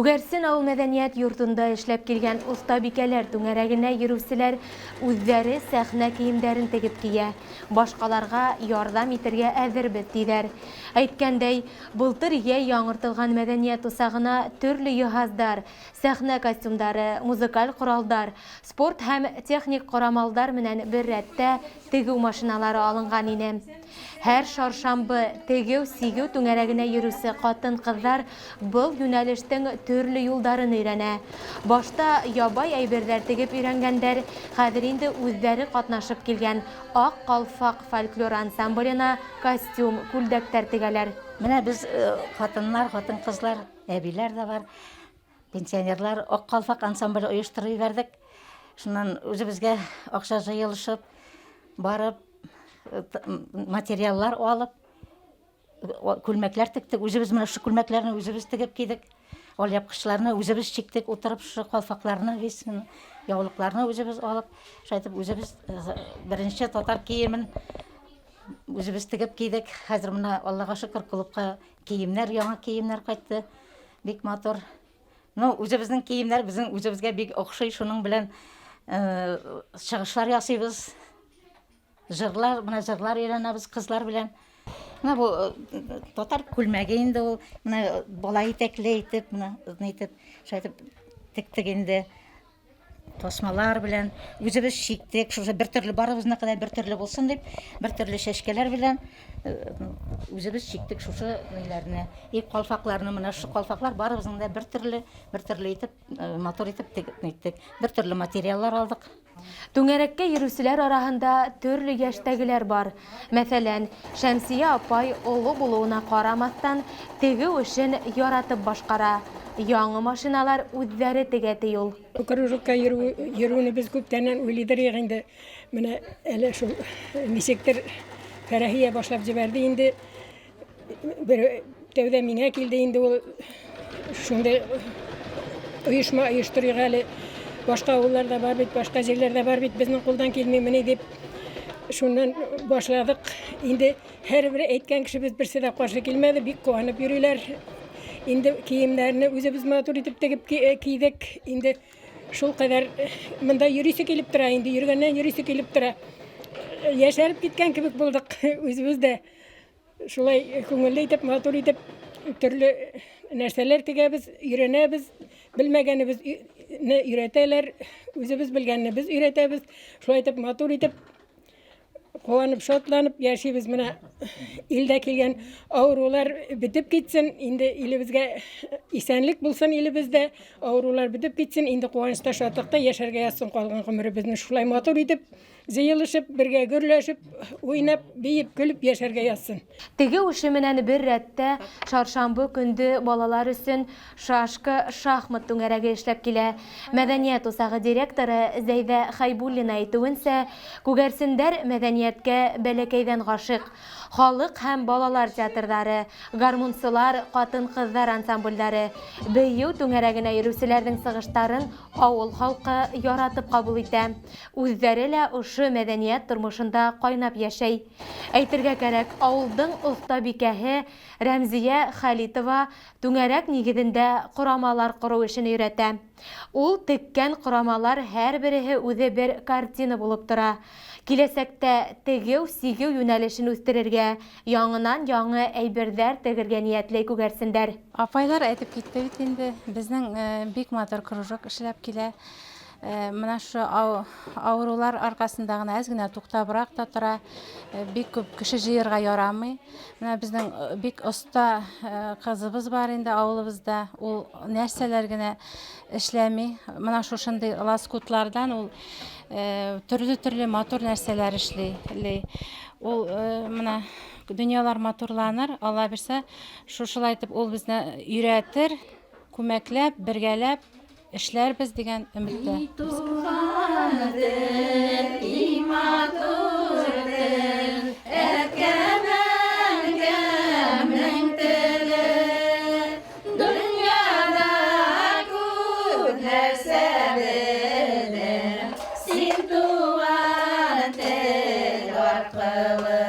Күгәрсен авыл мәдәният йортында эшләп килгән остабикәләр түңәрәгенә йөрүчеләр үзләре сәхнә киемдәрен тегеп кия, башкаларга ярдәм итергә әзербез, диләр. Әйткәндәй, былтыр йәй яңыртылган мәдәният усагына төрле йыһаздар, сәхнә костюмдары, музыкаль коралдар, спорт һәм техник корамалдар менән бер рәттә тегү машиналары алынган ине. Һәр шаршамбы тегеү-сигеү түңәрәгенә йөрүсе катын-кызлар был юнәлештең төрле юлдарын өйрәнә. Башта ябай әйберҙәр тегеп өйрәнгәндәр, хәҙер инде үҙҙәре ҡатнашып килгән Аҡ ҡалфаҡ фольклор ансамбленә костюм, күлдәктәр тегәләр. Менә без хатыннар, хатын-кызлар, әбиләр дә бар, пенсионерлар Ак калфак ансамбле оештырып җибәрдек. Шуннан үзебезгә акча җыелышып, барып, материаллар алып, күлмәкләр тектек. Үзебез менә шушы күлмәкләрне үзебез тегеп кидек. Алъяпкычларны үзебез чиктек, утырып шушы калфакларны, весь яулыкларны үзебез алып, шулай итеп үзебез беренче татар киемен үзебез тегеп кидек. Хәзер менә Аллага шөкер, клубка киемнәр, яңа киемнәр кайтты. Бик матур. Ну, үзебезнең киемнәр безнең үзебезгә бик охшый, шуның белән чыгышлар ясыйбыз. Җырлар, менә җырлар өйрәнәбез кызлар белән. Менә бу татар күлмәге инде ул, менә бала итәкле итеп, менә итеп, шулай итеп тектек инде. Тасмалар белән үзебез чиктек, шушы бер төрле барыбызныкы да бер төрле булсын дип, бер төрле чәчкәләр белән үзебез чиктек шушы ниләрне. И калфакларны, менә шушы калфаклар барыбызның да бер төрле, бер төрле итеп, матур итеп тектек. Бер төрле материаллар алдык. Түңәрәккә йөрүчеләр араһында төрле яшьтәгеләр бар. Мәсәлән, Шәмсия апай олы булуына карамастан, тегү эшен яратып башкара. Яңы машиналар үзләре тегә, ди ул. Кружокка йөрү, йөрүне без күптәннән уйлыйдыр идек инде. Менә әле шул ничектер Фәрәһия башлап җибәрде инде. Бер тәүдә миңа килде инде ул шундый оешма оештырыйк әле. Башка авылларда бар бит, башка җирләрдә бар бит, безнең кулдан килмимени дип шуннан башладык. Инде һәрбер әйткән кешебез берсе дә каршы килмәде, бик куанып йөриләр. Инде киемнәрне үзебез матур итеп тегеп кидек. Инде шул кадәр монда йөрисе килеп тора, инде йөргәннән йөрисе килеп тора. Яшәреп киткән кебек булдык үзебез дә. Шулай күңелле итеп, матур итеп төрле нәрсәләр тегәбез, өйрәнәбез, белмәгәнебезне өйрәтәләр, үзебез белгәнне без өйрәтәбез. Шулай итеп матур итеп куанып, шатланып яшибез. Менә илдә килгән авырулар бетеп китсен, инде илебезгә исәнлек булсын илебездә, авырулар бетеп китсен, инде куанычта, шатлыкта яшәргә язсын калган гомеребезне шулай матур итеп. Җыелышып, бергә гөрләшеп, уйнап, биеп, көлеп яшәргә язсын. Тегеү эше менән бер рәттә шаршамбы көнде балалар өчен шашка, шахмат түңәрәге эшләп килә. Мәдәният усагы директоры Зәйдә Хәйбуллина әйтүенчә, күгәрсендәр мәдәнияткә бәләкәйдән гашыйк. Халык һәм балалар театрдары, гармунчылар, катын-кызлар ансамбльләре, бию түңәрәгенә йөрүчеләрнең сыгыштарын авыл халкы яратып кабул итә. Үзләре лә ошо мәдәният тормышында кайнап яшәй. Әйтергә кәрәк, авылдың остабикәһе Рәмзия Хәлитова түңәрәк нигезендә корамалар кору эшен өйрәтә. Ул теккән корамалар һәрбереһе үзе бер картина булып тора. Киләсәктә тегеү-сигеү юнәлешен үстерергә, яңынан-яңы әйберҙәр тегергә ниятләй күгәрсендәр. Апайлар әйтеп китте бит инде, безнең бик матур кружок эшләп килә. Менә шушы авырулар аркасында гына әз генә туктабрак та тора. Бик күп кеше җыерга ярамый. Менә безнең бик оста кызыбыз бар инде авылыбызда. Ул нәрсәләр генә эшләми. Менә шушындый лоскутлардан ул төрле-төрле матур нәрсәләр эшли. Ул менә дөньялар матурланыр, Алла бирсә, шушылай итеп ул безне өйрәтер, күмәкләп, бергәләп эшләрбез дигән өметтә. И туган тел, и матур тел, әткәм, әнкәмнең теле. Дөньяда күп нәрсә белдем, син туган тел аркылы.